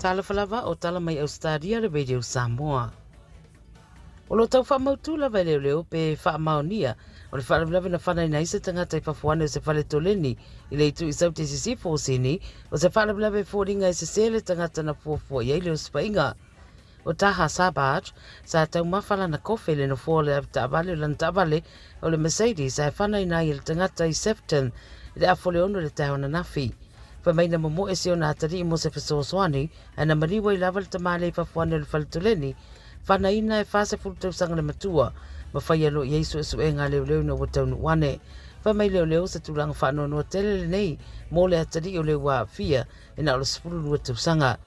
Talofa lava o tala mai Ausetalia le Radio Samoa. O lo o tau faamautu lava e leoleo pe faamaonia o le faalavelave na fanaina ai se tagata i fafo ane o se fale toleni i le itu i Saute i Sisifo o Sini, o se faalavelave e foliga e sese le tagata na fuafua i ai le osofaiga. O Taha Sabaj, sa taumafa lana kofe i le nofoa o le avetaavale o lana taavale o le Mercedes ae fanaina ai e le tagata i Sefton i le afa o le ono i le taeao ananafi. Fai mai na momoe si ona atalii mo se fesoasoani ae na maliu ai lava le tama lea i fafo ane o le fale toleni, fanaina e 40 tausaga le matua, ma faia loa i ai suesuega a leoleo ina ua taunuu ane. Fai mai leoleo o se tulaga faanoanoa tele lenei mo le atalii o le ua aafia e na o le 12 tausaga.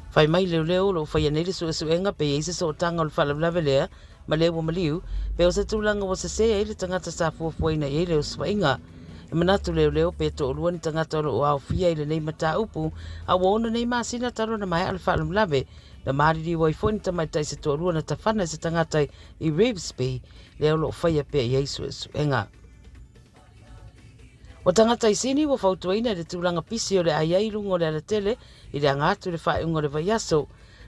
Fai mai leoleo o lo o faia nei le suesuega pe i ai se sootaga o le faalavelave lea ma le ua maliu, pe o se tulaga ua sese ai le tagata sa fuafuaina i ai le osofaiga. E manatu leoleo pe toalua ni tagata o lo o aofia i lenei mataupu, a ua ono nei masina talu ona maea le faalavelave, na maliliu ai foi ni tamaitai se toalua na tafana i se tagata i Revesby, lea o lo o faia pea i ai suesuega. O tagata i Sini ua fautuaina i le tulaga pisi o le ai ai i luga o le alatele i le aga atu i le faaiuga o le vaiaso.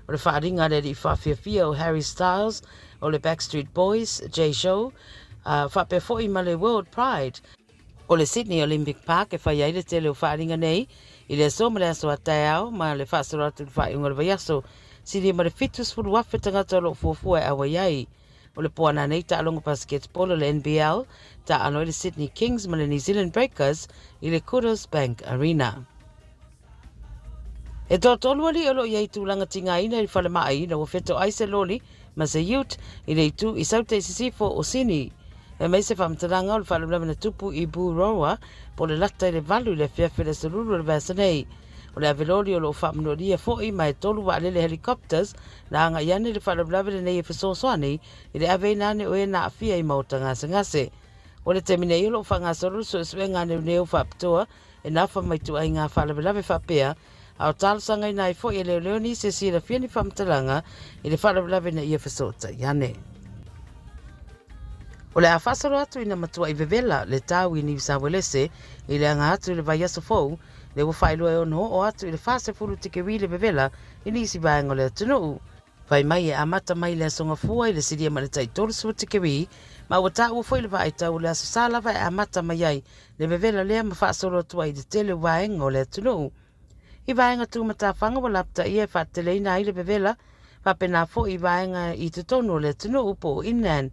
O le faaaliga a le alii faafiafia o Harry Styles o le Backstreet Boys, Jay Chou, a faapea foi ma le World Pride, o le Sydney Olympic Park e fai ai le tele o faaaliga nei i le aso ma le aso a taeao ma le faasolo atu i le faaiuga o le vaiaso. Silia ma le 70,000 tagata o lo o fuafua e auai ai. O le poana nei taaloga basketball o le NBL, taalo ai le Sydney Kings ma le New Zealand Breakers i le Kudos Bank Arena. E toatolu alii o lo o i ai tulaga tigaina i le falemai ina ua fetoai se loli ma se ute i le itu i Saute i Sisifo o Sini. Fai mai se faamatalaga o le faalavelave na tupu i Boorowa po o le lata i le 8 i le afiafi o le aso Lulu o le vaiaso nei. O le ave loli o lo o faamanualia foi ma e tolu vaalele helicopters na agai ane i le faalavelave lenei e fesoasoani i le aveina ane o e na aafia i maota gasegase. O le taimi nei o lo o faagasolo le suesuega a leoleo faapitoa e nafa mai ituaiga faalavelave faapea, a o talosagaina ai foi e leoleo nisi e silafia ni faamatalaga i le faalavelave ina ia fesootai ane. O le a faasolo atu ina matuai vevela le tau i Niu Sawelese i le aga atu i le vaiaso fou, lea ua faailoa e ono oo atu i le 40 tikeri le vevela i nisi vaega o le atunuu. Fai mai e amata mai le Aso Gafua i le silia ma le tai 30 tikeri, ma ua taua foi le vaai tau o le Aso Sa lava e amata mai ai le vevela lea ma faasolo atu ai i le tele o vaega o le atunuu. I vaega tumatafaga ua lapataia e faateteleina ai le vevela, faapena foi i vaega i totonu o le atunuu po o inland.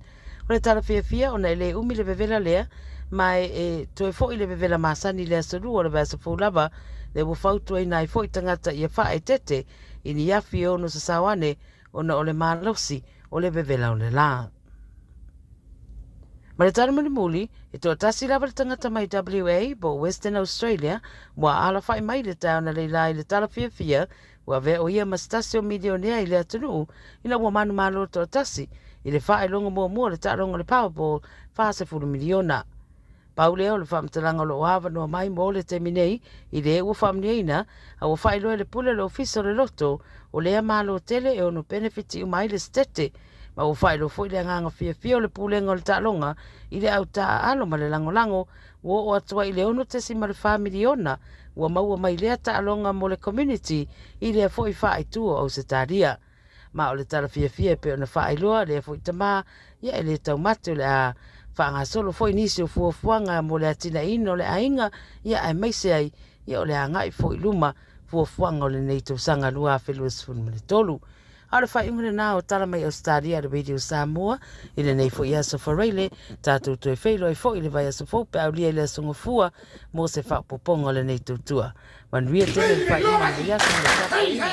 O le tala fiafia ona e le umi le vevela lea, ma e toe foi le vevela masani i le aso lua o le vaiaso fou lava, lea ua fautuaina ai foi tagata ia faaeteete i ni afi e ono sasao ane ona o le malosi o le vevela o le lā. Ma le tala mulimuli, e toatasi lava le tagata mai WA po o Western Australia ua alafai mai le taeao analeila i le tala fiafia ua avea o ia ma se tasi o milionea i le atunuu ina ua manumalo toatasi i le faailoga muamua o le taaloga o le Powerball 40 miliona. Pau lea o le faamatalaga o lo o avanoa mai mo le taimi nei i le ua faamanuiaina a ua faailoa e le Pule o le Ofisa o le Loto o lea malo tele e ono penefiti uma ai le Setete ma ua faailoa foi le agaga fiafia o le Pulega o le Taaloga i le autā aalo ma le lagolago ua oo atu ai i le 6.4 miliona ua maua mai lea taaloga mo le community i lea foi faaitu o Ausetalia. Ma o le tala fiafia e pei ona faailoa lea foi tama, ia e le taumate o le a faagasolo foi nisi o fuafuaga mo le atinaeina o le aiga, ia aemaise ai ia o le agai foi i luma fuafuaga o lenei tausaga 2023. A o le faaiuga lena o tala mai Ausetalia a le Radio Samoa i lenei foi aso Faraile, tatou toe feiloai foi i le vaiaso fou pe a aulia i le Aso Gafua mo se faaopoopoga o lenei tautua. Manuia tele le faaiuga o lenei aso ma le tapuaiga.